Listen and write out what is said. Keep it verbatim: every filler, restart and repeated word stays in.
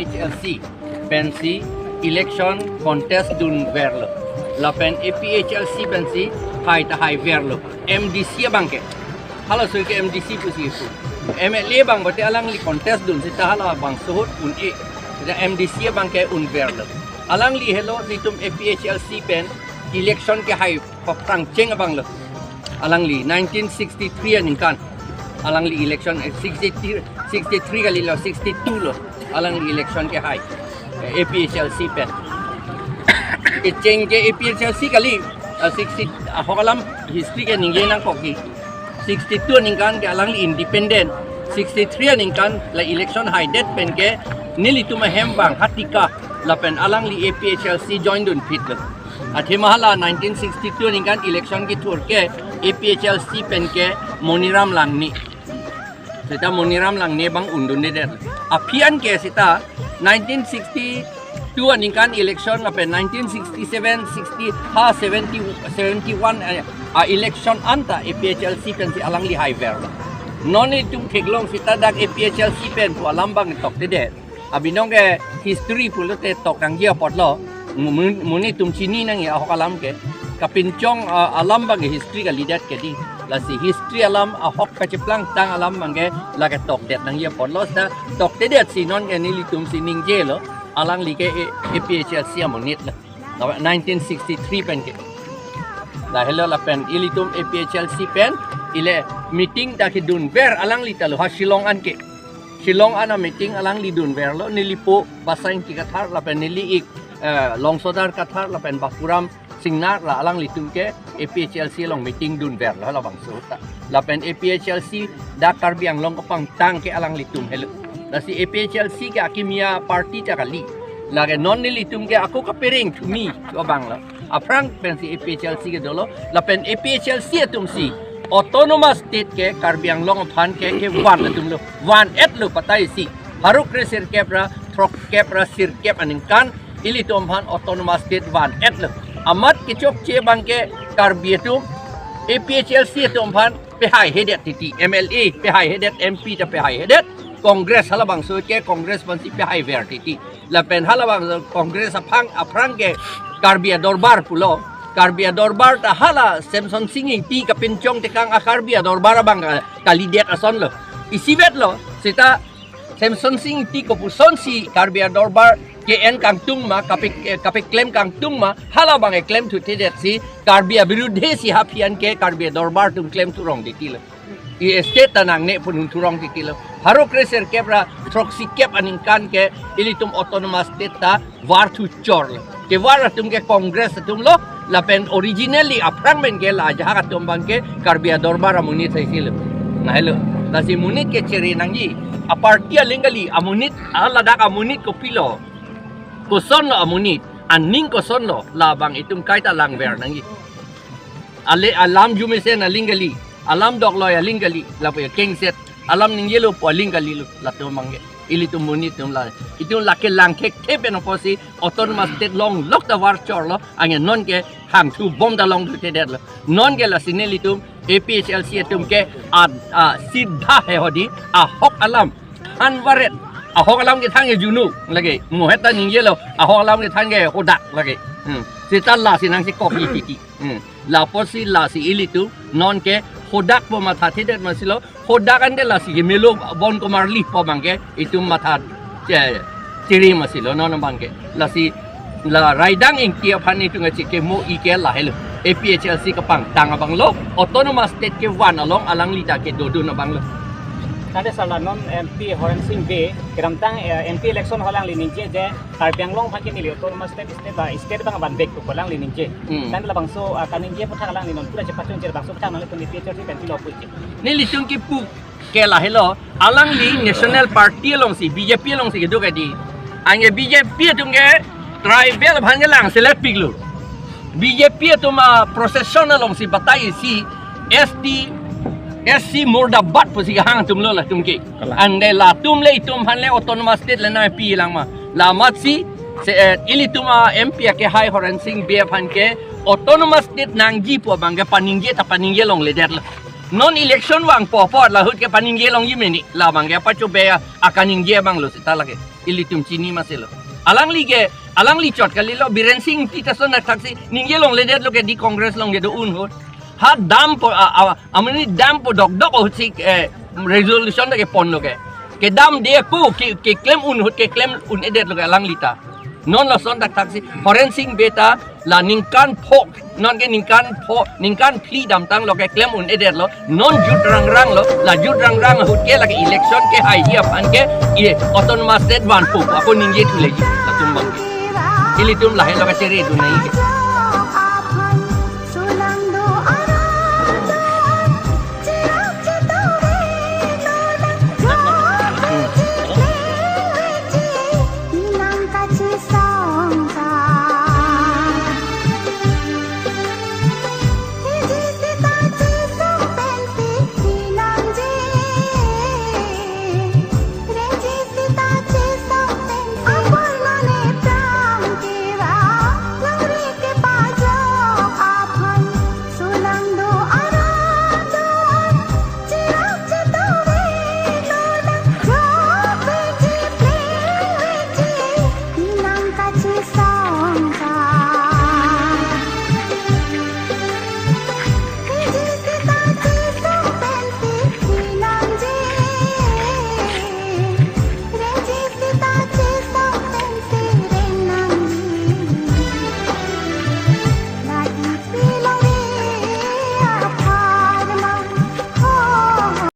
APHLC pensi election contest dunverlo. Lapen APHLC pensi hai ta haiverlo. MDC abangke. Halaso ke MDC pusi pu. MLA abang bote alangli contest dun seta halabangso ahut un-e. Seta MDC abangke unverlo. Alangli helo nelitum APHLC pen election kehai paprang cheng abanglo. Alangli nineteen sixty-three aningkan. Alangli election, eh, sixty-three, sixty-three kalilo, sixty-two lo. Alangli election kehai. Eh, APHLC pen. Kecheng ke APHLC kali, ah, sixty, ahok alam history ke ningje nangkok ke. Sixty-two aningkan ke alangli independent. Sixty-three aningkan la election haidet pen ke nelitum ahem abang Hatika lapen alangli APHLC join dunphitlo. Athema hala nineteen sixty-two aningkan election kethur ke APHLC pen ke Moniram Langne. Seta Moniram Langne abang undundedet. Aphi an ke seta nineteen sixty-two aningkan election lapen nineteen sixty-seven, sixty, ha, seventy, seventy-one, eh, a-election anta APHLC pensi alangli haiverlo. Non itum theklong seta dak APHLC pen pu alam abang toktedet. Abinong ke history pulote tok nangji apotlo. Mu-, mu-, monit atum chini nangji ahok alam ke. Kapinchong, ah, alam abang history kalidet ke dei. Lasi history alam ahok kacheplang-tang alam abangke lake tokdet nangji apotlo seta toktedetsi non ke nelitumsi ningjelo. Alangli ke A-, APHLC amonit lo. Lapen nineteen sixty-three pen ke. Lahelo lapen ilitum APHLC pen ile meeting ta kedunver alangli ta lo ha Shillong an ke. Shillong an a-meeting alangli dunverlo, nelipo Basaingti Kathar lapen neli-ik, eh, Longsodar Kathar lapen Bapuram Singnar la alanglitum ke APHLC along meeting dunverlo labangso ta. Lapen APHLC dak Karbi Anglong kapangtang ke alanglitum helo. Lasi APHLC ke akimi a-party ta kali. Lake non nelitum ke ako kapereng thumi abanglo. Aphrang pensi APHLC kedolo, lapen APHLC atumsi Autonomous State ke Karbi Anglong aphan ke kevan atumlo, van-etlo patai si. Pharo kre sirkep ra, throkkep ra, sirkep aningkan, ilitum aphan Autonomous State van-etlo. Amat kechokche abangke Karbi atum, APHLC atum aphan pehaihedet titi, MLA pehaihedet, MP ta pehaihedet, Congress halabangso ke Congress pensi pehaiver titi. Lapen halabang Congress aphang, aphrang ke Karbi Adorbar pulo. Karbi Adorbar ta hala Semsonsing Ingti kapinchong tekang a-Karbi Adorbar abang ka-, kalidet asonlo. Isivetlo, seta Semsonsing Ingti kopusonsi Karbi Adorbar ke-en kangtung ma, kape-, eh, kapeklem kangtung ma, halabang eklem thutedetsi Karbi abirudhe si ha aphi an ke Karbi Adorbar atum klem thurong titilo. I state ta nangne pun un thurong titilo. Pharo kre sirkep ra throksikep aningkan ke ilitum Autonomous State ta var thuchorlo. Kevar atum ke Congress atumlo, lapen originally aphrang pen ke la ajahak atum abangke Karbi Adorbar amonit saisilo. Lahelo. Lasi monit ke chere nangji. A-party aling kali, amonit, a ladak amonit kopilo. Kosonlo amonit, aning kosonlo, labang itum kaita langver nangji. Ale alam arjumesen aling kali, alam dokloi aling kali, lapu ya kengset, alam ningjelo pu aling kalilo, latum abangke. Ilitum monit atum la, itum lake langthekthe pen apotsi Autonomous State longlok ta var chorlo, anke non ke hangthubom ta long thutedetlo. Non ke lasi nelitum APHLC atum ke a, a, sidha he hodi, ahok alam, than varet, ahok alam kethang ke junu lake, mohet ta ningjelo, ahok alam kethang ke hodak lake. Hmm. Seta lasi nangchekokji titi. Hmm. Lapotsi lasi ilitum non ke hodak pu mathathedet masilo, hodak ante lasi ke melo Bon Kumar Lih pu abangke itum matha che-, chere masilo non abangke. Lasi la Raidang Ingti aphan itum kachekimo-i ke lahelo. APHLC kapangtang abanglo, Autonomous State kevan along alangli ta kedodun abanglo. Tangte sir, la non MP Horen Sing Bey, kedamtang, eh, MP election ahut alangli ningje je, Karbi Anglong aphan ke neli Autonomous State, state ba, state abang vanvek pu alangli ningje. Hmm. Tangte labangso, ah, kaningje aputhak alangli non pura chepachun je labangso aputhak nanglitum APHLC pen pilo puji. Nelitum kipu Ke lahelo, alangli National Party alongsi, B J P alongsi kedo kedi. Anke B J P atum ke tribal aphan ke lang selet piklo. B J P atum a-procession alongsi batai isi S T, S C murdabad pusi kehang atumlo latum ke. Kalang. Ante latum le itum aphan le autonomous state le nangpi lang ma. La amatsi, se, eh, ilitum a-M P akehai Horensing Bey aphan ke autonomous state nangji pu abang ke paningje ta paningje longledetlo. Non election vangpo apot lahut ke paningje longji meni. La abang ke apa chobe ya, akaningje abanglo seta lake. Ilitum chini maselo. Alangli ke, alangli chot kalilo, Biren Singh Ingti ta ason thakthaksi ningje longledetlo kedi Congress along kedo ahut. Ha dampo, a, a, amini dampo dokdok ahutsi, eh, resolution ta keponlo ke. Kedamde pu, ke, keklem un ahut, keklem un-edetlo ke alangli ta. Non lason thakthaksi, Horensing Bey ta, la ningkan pho, non ke ningkan pho, ningkan phli damtanglo keklem un-edetlo, non jut rangranglo, la jut rangrang ahut ke lake election kehai ji aphan ke, i autonomous state vanpo, ako ningje thuleji, latum abang ke. Ilitum lahelo kachere dunai ke.